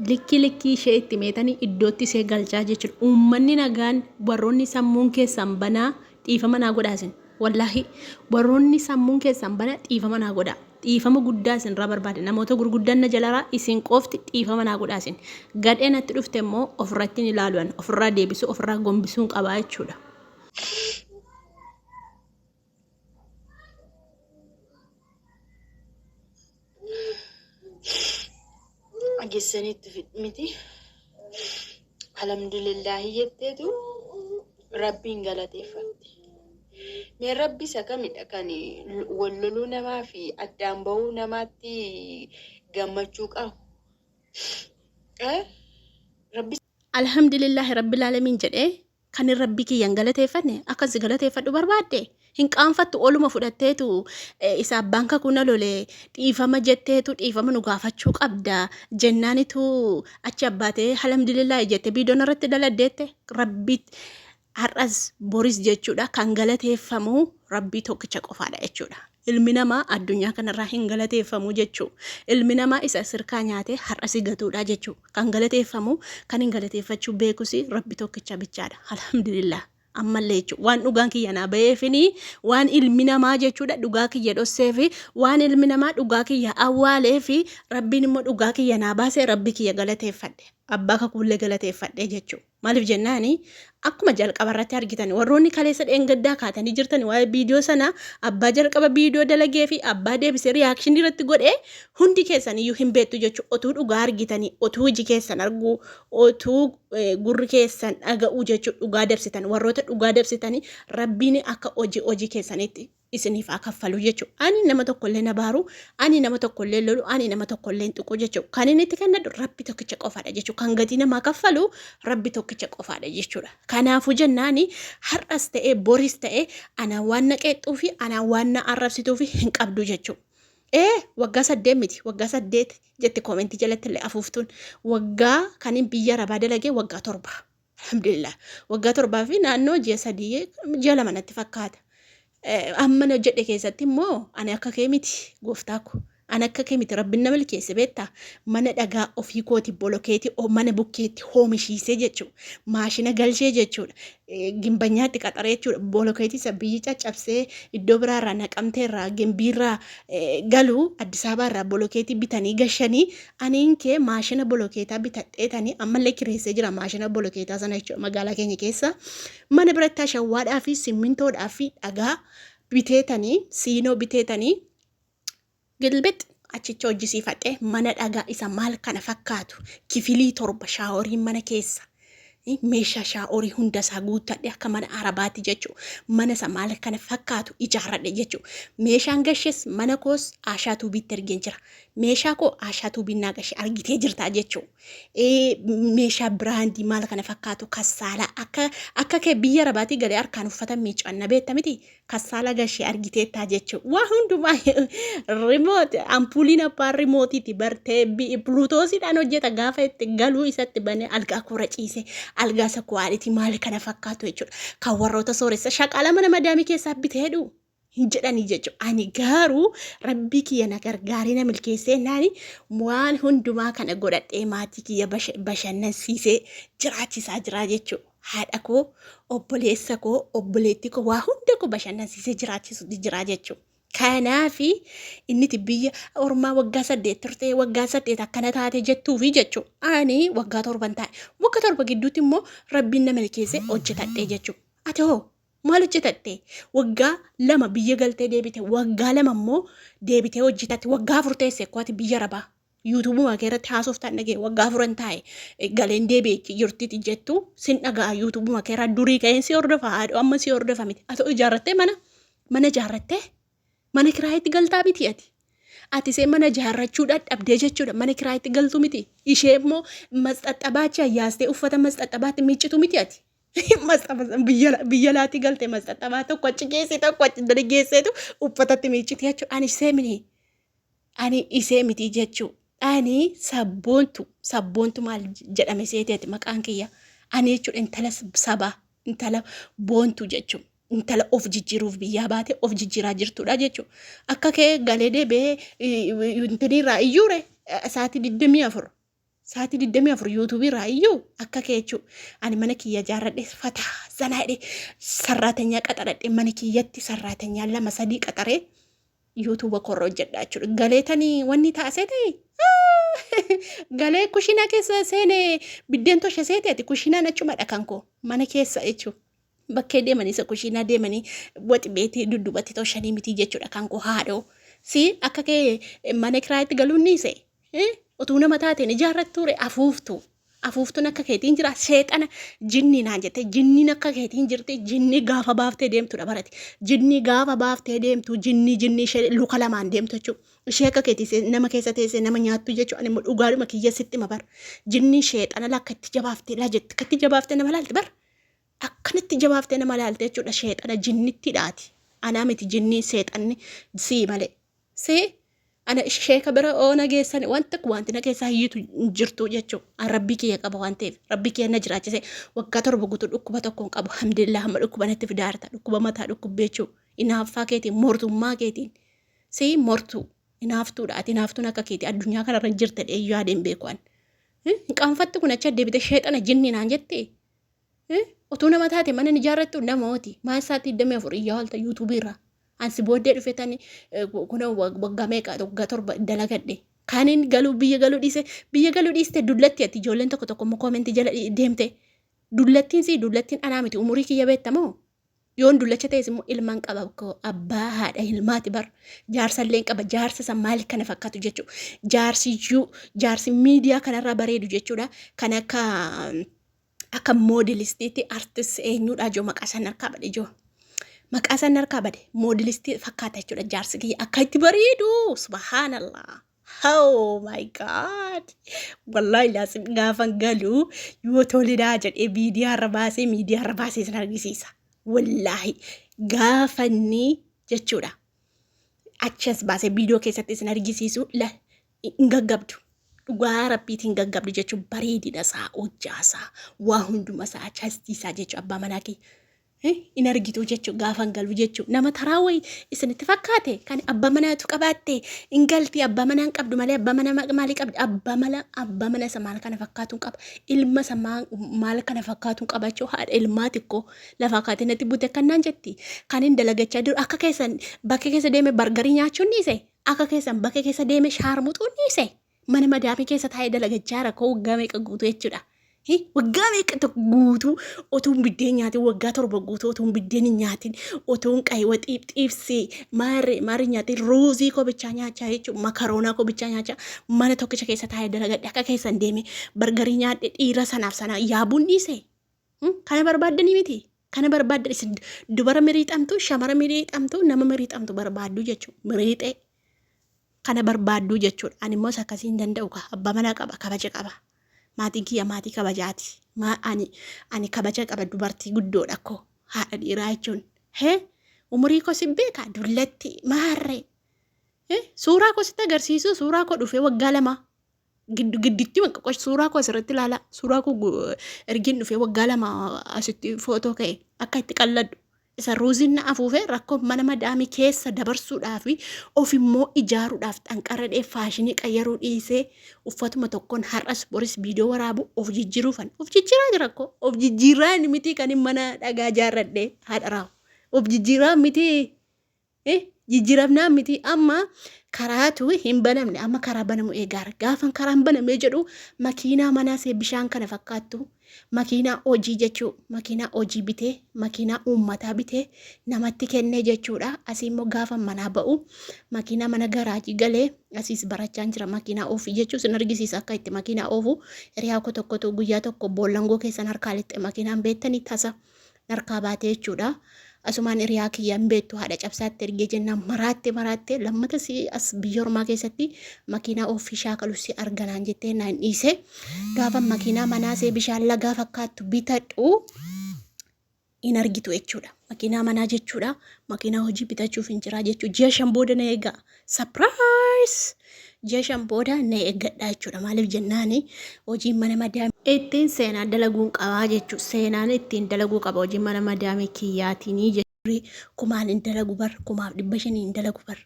Likkii likkii ishee itti meetanii iddootti ishee galchaa jechuudha. Uummanni nagaan warroonni sammuun keessan banaa dhiifama naa godhaa isin. Wallaahi warroonni sammuun keessan banaa dhiifama naa godhaa. Dhiifama guddaa isinirraa barbaada. Namoota gurguddaan na jalaraa isin qofti dhiifama naa godhaa isin. Gadhee natti dhufte immoo ofirratti hin ilaalu ani. Ofirraa deebisuu ofirraa gombisuun qabaa jechuudha. Geessaniitti miti. Alhamdulillaahi jetteetu Rabbiin galateeffatti. Mee Rabbi isa kamidha kan wal loluu namaa fi addaan bahuu namaatti gammachuu qabu? Eh? Rabbi Alhamdulillaahi rabbil aalamiin jedhee kanin rabbii kiyya hin galateeffanne akkan si galateeffadhu barbaadde hin qaanfattu oluma fudhatteetu isa abbaan kakuu na lole dhiifama jetteetu dhiifama nu gaafachuu qabda jennaanitu achi abbaatee alhamdulillaahi jette biidoon irratti daladdeette rabbi har'as boris jechuudha kan galateeffamu rabbii tokkicha qofaadha jechuudha. Ilmi namaa addunyaa kanarraa hin galateeffamu jechuu. Ilmi namaa isa sirkaa nyaatee har'a si gatuudha jechuu. Kan galateeffamu kan hin galateeffachuu beekus rabbi tokkicha bichaadha. Alhamdulillah. Ammallee jechuudha. Waan dhugaan kiyya naa ba'eefini waan ilmi namaa jechuudha dhugaa kiyya dhosseefi waan ilmi namaa dhugaa kiyya awwaaleefi rabbiin immoo dhugaa kiyya naa baasee rabbi kiyya galateeffadhe. Abbaa kakuullee galateeffadhe jechuudha. Maaliif jennaani akkuma jalqaba irratti argitan warroonni kaleessa dheengaddaa kaatanii jirtan waa'ee viidiyoo sana abbaa jalqaba viidiyoo dalagee fi abbaa deebisee riyaakshinii irratti godhee hundi keessan iyyuu hin beektu jechuudha. Otuu dhugaa argitanii, otuu iji keessan arguu, otuu gurri keessan dhaga'uu jechuudha dhugaa dabsitan warroota dhugaa dabsitanii rabbiin akka hojii hojii keessanitti isiniif haa kaffalu jechuudha. Ani nama tokkollee hin abaaru, ani nama tokkollee hin lolu, ani nama tokkollee hin tuqu jechuudha. Kan inni itti kennadhu Rabbi tokkicha qofaadha jechuudha. Kan gatii namaa kaffalu Rabbi tokkicha qofaadha jechuudha. Kanaafuu jennaani har'as ta'ee boris ta'ee anaan waan na qeexxuu fi anaan waan na arrabsituu fi hin qabdu jechuudha. Ee waggaa 8 miti waggaa 8 jetti koomentii jalatti illee afuuftuun waggaa kanin biyya arabaa dalagee waggaa 7. Alhamdulillah. Waggaa 7 fi naannoo ji'a 3 ji'a 2 natti fakkaata. Amma na hojjedhe keessatti immoo ani akka kee miti gooftaa ko. Ani akka kee miti rabbiin na milkeesse beektaa. Mana dhagaa ofii kooti bolokeetii mana bukkeetti hoomishiisee jechuudha. Maashina galchee jechuudha. Gimbanyaatti qaxaree jechuudha. Bolokeetii isa biyyi caccabsee iddoo biraarraa naqamteerraa gimbiirraa galu Addis Ababaarraa bolokeetii bitanii gashanii Aniin kee maashina bolokeetaa bitadheetanii ammallee kireessee jira maashina bolokeetaa sana jechuudha magaalaa keenya keessa. Mana biratti ashawwaadhaa fi simmintoodhaa fi dhagaa biteetanii siinoo biteetanii gilbix achicha hojjisiifadhe mana dhagaa isa maal kana fakkaatu kifilii 7 shaaworiin mana keessa meeshaa shaa'orii hunda isaa guuttadhe akka mana arabaatti jechuu mana isa maal kana fakkaatu ijaarradhe jechuu meeshaan gashes mana koos Aashaa Tuubiitti ergeen jira meeshaa koo Aashaa Tuubiin naa gashe argitee jirtaa jechuu meeshaa biraandii maal kana fakkaatu kassaalaa akka akka kee biyya arabaatii galee harkaan uffata miicanna beekta miti Kassaala gashee argiteettaa jechuun waa hundumaa rimoot ampuuliin abbaan rimootiiti bartee buluutoosiidhaan hojjeta gaafa itti galuu isatti banee algaa koora ciise algaa isa kuwaalitii maal kana fakkaatu jechuudha. Kan warroota sooressa shaqaala mana madaamii keessaa biteedhu hin jedhanii jechuudha. Ani garuu rabbii kiyya na gargaaree na milkeessee naani waan hundumaa kana godhadhee maatii kiyya bashannansiisee jiraachisaa jira jechuudha. Haadha koo, obboleessa koo, obboleettii koo waa hunda koo bashannansiisee jiraachisutti jira jechuudha. Kanaafi inniti biyya ormaa waggaa 8 turte waggaa 8 akkana taate jettuufi jechuudha. Ani waggaa 7n taa'e. Waggaa 7 gidduutti immoo rabbiin na milkeessee hojjetadhe jechuudha. Ati hoo maal hojjetatte? Waggaa 2 biyya galtee deebite waggaa 2 immoo deebitee hojjetatte waggaa 4 teesse akkoo ati biyya arabaa. Yuutuubuma kee irratti haasoftaan dhaga'e waggaa afuran taa'e galeen deebi'e jirtiti jettu sin dhaga'a yuutuubuma kee irraa durii ka'een si hordofa haadho amma si hordofa miti ati ijaarrattee mana mana ijaarrattee mana kiraayitti galtaa miti ati ati ishee mana ijaarrachuu dadhabdee jechuudha mana kiraayitti galtu miti ishee immoo masxaxxabaachi ayyaastee uffata masxaxxabaatti miiccitu miti ati biyya biyya laatii galte masxaxxabaa tokko achi geesse tokko achi geesseetu uffatatti miicciti jechuudha ani ishee mini Ani isee miti jechuu. Ani sabboontu sabboontu maal jedhame seeteeti maqaan kiyya. Ani jechuudha intala sabaa intala boontu jechuu. Intala of jijjiiruuf biyyaa baate of jijjiiraa jirtudha jechuu. Akka kee galee deebi'ee intiniirraa iyyuure sa'aatii 24. Sa'aatii 24 yuutuubii irraa iyyuu akka kee jechuu. Ani mana kiyya ijaarradhe fataa zanaa jedhee sarraatanyaa qaxaradhe mana kiyyatti sarraatanyaa lama sadii qaxaree yuutuuba korra hojjedha jechuudha. Galee tanii wanni taasee ta'e galee kushinaa keessa seene biddeen tosha seete ati kushinaan achumadha kan koo mana keessa jechuudha. Bakkee deemanii isa kushiinaa deemanii waxi beetii dudduubatti toshanii miti jechuudha kan koo haadhoo. Si akka kee mana kiraayitti galuun ni se. Utuu nama taateen ijaarrattuure afuuftuu. Afuuftuun akka keetiin jira seexana jinnii naan jette jinniin akka keetiin jirti jinnii gaafa baaftee deemtudha barati. Jinnii gaafa baaftee deemtu jinnii jinnii ishee luka lamaan deemtu jechuudha. Ishee akka keetii nama keessa teessee nama nyaattu jechuudha. Ani immoo dhugaadhuma kiyya sitti hima bara. Jinnii sheexana lakka itti jabaaftee laa jetti akka itti jabaaftee nama laalti bara. Akkanatti jabaaftee nama laalte jechuudha sheexana jinnittidhaati. Anaa miti jinnii seexanni sii malee. See ana sheeka bira oona geessan wanta wanti na keessaa hiyyitu hin jirtu jechuudha. An rabbii kiyya qaba waan ta'eef rabbii kiyya na jiraachise waggaa 7 guutuu dhukkuba tokko hin qabu. Alhamdulillah amma dhukkuba natti fidaarta dhukkuba mataa dhukkubbe jechuudha. Inaaffaa keetiin mortummaa keetiin see mortuu inaaftuudha ati inaaftuun akka keetii addunyaa kanarra hin jirte dheeyyuu yaadeen beeku an. Hin qaanfattu kun achi deebite sheexana jinni naan jette. Utuu nama taate mana hin ijaarrattu namooti. Maal sa'aatii 24 iyyaa oolta yuutuubii irraa. Ansi booddee dhufe tani kunoo waggaa meeqa waggaa 7 dalagadhe. Kaaniin galuu biyya galuu dhiise biyya galuu dhiiste dullatti ati ijoolleen tokko tokko immoo koomentii jala deemte. Dullattiin sii dullattiin anaa miti umurii kiyya beekta moo? Yoon dullacha ta'es immoo ilman qaba koo abbaa haadha ilmaati bar. Jaarsa illee qaba jaarsa san maal kana fakkaatu jechuudha. Jaarsi iyyuu jaarsi miidiyaa kanarraa bareedu jechuudha. Kan akka akka moodelistiitti artist eenyuudha joo maqaa isaan harkaa bade joo. Maqaa isaan harkaa bade moodelistii fakkaata jechuudha jaarsi kiyya akka itti bareedu subhaanallah. Oh my God. Wallahi laasim gaafan galu yoo tolinaa jedhee miidiyaarra baasee miidiyaarra baasee isin argisiisa. Wallahi gaafanni jechuudha. Achas baasee viidiyoo keessatti isin argisiisu la hin gaggabdu. Dhugaa rabbiitiin hin gaggabdu jechuun bareedina isaa, hojjaa isaa, waa hunduma isaa, chastii isaa jechuun abbaa manaa kee hin argitu jechuun gaafan galu jechuun nama taraa wayii isinitti fakkaate kan abbaa manaatu qabaatte hin galti abbaa manaa hin qabdu malee abbaa manaa maalii qabdi abbaa mala abbaa mana isa maal kana fakkaatu hin qaba ilma isa maal kana fakkaatu hin qaba jechuun haadha ilmaa xiqqoo lafaa kaatee natti bute kan naan jetti kan hin dalagachaa jiru akka keessan bakka keessa deeme bargarii nyaachuun dhiise akka keessan bakka keessa deeme shaarmuxuun dhiise mana madaamii keessa taa'ee dalagachaa rakkoo waggaa meeqa guutuu jechuudha. Waggaa meeqa tokko guutuu otuun biddeen nyaatin waggaa 7 guutuu otuun biddeen hin nyaatin otuun qaywa xiibsii maarree maarree nyaatin ruuzii koo bichaa nyaachaa jechuudha makaroonaa koo bichaa nyaachaa mana tokkicha keessa taa'ee dalagadhe akka keessan deeme bargarii nyaadhe dhiira sanaaf sana yaabuun dhiise. Kana barbaaddanii miti. Kana barbaaddan isin dubara miriixamtu, shamara miriixamtu, nama miriixamtu barbaaddu jechuudha. Miriixee kana barbaadduu jechuudha. Ani immoo isa akkasii hin danda'u kaa. Abbaa manaa qaba, kabaja qaba. Maatiin kiyya maatii kabajaati. Maa ani ani kabaja qaba dubartii guddoodha koo. Haadha dhiiraa jechuun. Hee umurii koo sin beeka dullatti maarree. Suuraa koo sitti agarsiisu suuraa koo dhufee waggaa 2 Giddu gidditti qosh suuraa koo asirratti ilaalaa. Suuraa koo ergiin dhufee waggaa 2 asitti footoo ka'e akka itti qalladhu. Isa ruuziin na afuufee rakkoo mana madaamii keessa dabarsuudhaaf of immoo ijaaruudhaaf xanqarradhee faashinii qayyaruu dhiisee uffatuma tokkoon har'as boris viidiyoo waraabu of jijjiiruufan. Of jijjiiraa jira koo. Of jijjiiraa miti kan mana dhagaa ijaarradhe haadha raawu. Of jijjiiraa miti. Jijjiiramnaan miti amma karaatu hin banamne amma karaa banamu eegaara. Gaafan karaan banamee jedhu makiinaa manaa see bishaan kana fakkaattu makiinaa hojii jechuu makiinaa hojii bitee makiinaa uummataa bitee namatti kennee jechuudha. Asii immoo gaafa manaa ba'u makiinaa mana garaajii galee asiis barachaan jira makiinaa oofii jechuu sin argisiisa akka itti makiinaa oofu hiriyaa koo tokkotu guyyaa tokko boollangoo keessan harkaa lixxe makiinaan beektanii tasa. narkaa baate jechuudha. Asumaan hiriyaa kiyya hin beektu haadha cabsaatti ergee jennaan maraatte maraatte lammata si as biyya ormaa keessatti makiinaa ofii shaakalu si arganaan jettee naan dhiise. Gaafa makiinaa manaa see bishaan lagaa fakkaattu bitadhu hin argitu jechuudha. Makiinaa manaa jechuudha. Makiinaa hojii bitachuuf hin jiraa jechuudha. Ji'a 5 booda na eegaa. Surprise! Ji'a 5 booda na eeggadhaa jechuudha. Maaliif jennaani hojiin mana madaamii. Ittiin seenaa dalaguun qabaa jechuudha. Seenaan ittiin dalaguu qaba hojii mana madaamii kiyyaatiin jechuudha. Kumaan hin dalagu bar 1500 hin dalagu bar.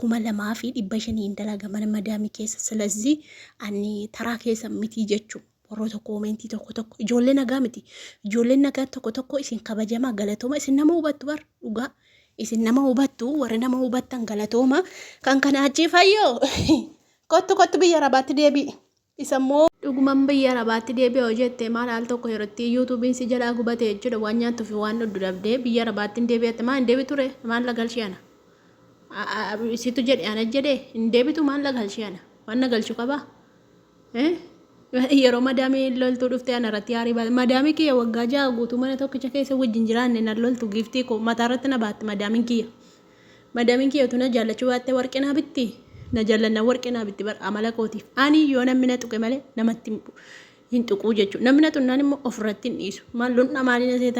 2500 dalaga mana madaamii keessa. Silazii ani taraa keessa mitii jechuu. Warroota koomentii tokko tokko ijoollee nagaa miti. Ijoolleen nagaa tokko tokko isin kabajamaa, galatooma. Isin nama hubattu bar, dhugaa. Isin nama hubattu, warri nama hubattan galatooma. Kan kana achii fayyoo. Kottu kottu, biyya Arabaatti deebi'i. Isa immoo dhuguman biyya Arabaatti deebi'a hoo jette, maal al tokko yerootti yuutuubiin si jalaa gubate jechuudha, waan nyaattuu fi waan dhugdu dhabdee biyya Arabaatti hin deebi'atte. Maa hin deebitu ree? Maal lagalshee ana? Situ jedhe, ana jedhe hin deebitu. Maal lagalshee ana? Waan na galchu qabaa? Yeroo madaamii loltuu dhuftee ana irratti aarii baate. Madaamii kiyya waggaa 6 guutuu mana tokkicha keessa wajjin jiraanne, nan loltu giiftii koo mataa irratti na baatti madaamiin kiyya. Madaamiin kiyya utuu na jaallachuu baattee warqee naa bitti? Na jaallanna warqee naa bitti bar amala kootiif. Ani yoo namni na tuqe malee namatti hin tuquu jechuudha. Namni na tuqnaan immoo ofirratti hin dhiisu. Maal lun'a maalii na seeta?